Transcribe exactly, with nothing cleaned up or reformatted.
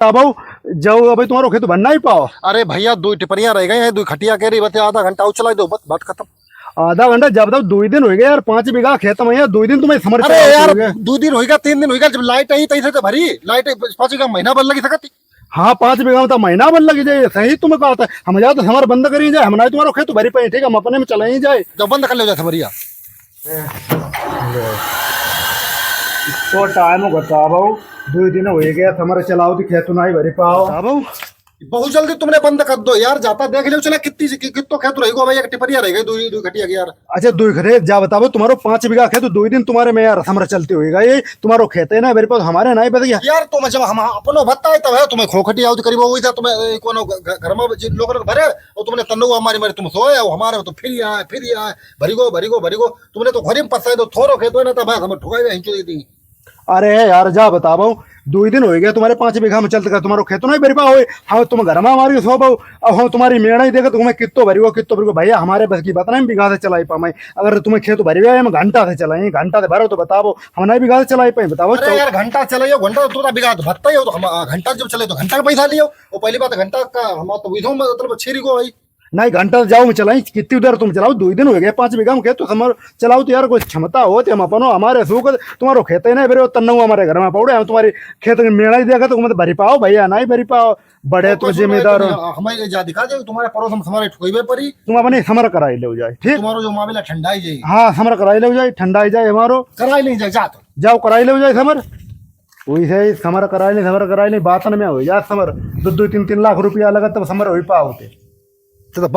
बताबो, जाओ अबे तुम्हारो खेत भर नाहीं पाओ। अरे भइया, दुइ टिपरिया रहि गए हैं, दुइ खटिया कहि रही, बस आधा घंटा और चलाइ दो, बस बात खतम। आधा घंटा? जब तक दुइ दिन होइ गए यार, पाँच बीघा खेत में है, दुइ दिन तुम्हें समर अरे चलाओ यार, होइ गए। दुइ दिन होइ गया, तीन दिन होइ गया, जब लाइट आई तही से तो भरी, लाइट पाँच बीघा महीना भर लगी सकत। हाँ, पाँच बीघा में तो महीना भर लगी जाए, सही तुम्हें कहा था। हम जाओ तो समर बंद करी जाए, हम नाहीं तुम्हारो खेत भरी पाए, ठीक है, हम अपने में चला ही जाए। जब बंद कर ले जाए समरिया। तो टाइम बताबो, दुइ दिन होइ गया, समर चलाओ तो खेत नाहीं भरी पाओ। बताबो। बहुत जल्दी तुमने बंद कर दो यार, जाता देख लो चला कितनी, कि-, कितो खेत रहि गो भाई, एक टिपरिया रहि गई, दुइ, दुइ खटिया की यार। अच्छा, दुइ खटिया, जा बताबो, तुम्हारो पाँच बीघा खेत, दुइ दिन तुम्हारे में यार समर चलती होइगा, ये तुम्हारो खेत है ना, मेरे पास हमारे नाहीं बस गया। यार तुम जब हम अपनो भत्ता है तब है, तुम्हें खोखटी आओ करीब वही था, तुम्हें, ए, कोनो घ-, घ-, घर में जिन लोगों ने भरे, और तुमने तन्नुआ मारी मारी तुम सोए, और हमारे में तो फिर आए, फिर आए, भरिगो, भरिगो, भरिगो, तुमने तो घरी में पसाए दो, थोरो खेत है ना, तब है, हमें ठुकाई में हिंचो दे दी। अरे यार, जा बताबो, दुइ दिन होइ गया तुम्हारे पाँच बीघा में चलत का, तुम्हारो खेत नाहीं भरि पाओ। हाँ, तुम घर में हमारी सोबो, अब हम तुम्हारी मेड़ा ही देखे तो तुम्हें कित्तो भरिगो, कित्तो भरिगो। भइया, हमारे बस की बात नाहीं, हम बीघा से चलाई पावे। अगर तुम्हें खेत भरिगो, हम घंटा से चलाई, घंटा से भरो तो बताबो, हम नाहीं बीघा से चलाई पाए, बताबो। अरे चौ- यार, घंटा चलाइयो, घंटा तो तू बीघा तो भत्ता ही हो, तो हम, आ, घंटा जब चले तो घंटा का पैसा लियो। वो पहली बात, घंटा का हम तो विधो मतलब छेरी को भाई। नाहीं, घंटा जाओ में चलाई, कितनी देर तुम चलाओ, दुइ दिन होइ गए, पाँच बीघा में खेत तो समर चलाओ तो यार, कोई क्षमता हो तो हम अपनो, हमारे सुख, तुम्हारो खेत ही नाहीं भरे, तन्नऊ हमारे घर में पौड़े, हम तुम्हारी खेत में मेड़ा ही देखा तो तुम तो भरी पाओ भइया, नाहीं भरी पाओ, बड़े तो तुम जिम्मेदार हो। हमें ये जा दिखा दे, तुम्हारे पड़ोस में हमारे ठोइबे परी। तुम अपने समर कराई ले जाए, ठीक? तुम्हारो जो मामला ठंडा ही जाए। हाँ, समर कराई ले जाए, ठंडा ही जाए हमारो। कराई ले जाए, जा तो। जाओ, कराई ले जाए समर। वैसे ही समर कराई ले, समर कराई ले, बातन में हो जा समर। दो, दो, तीन, तीन लाख रुपया लगा तब समर हो पाओ ते। तो बंद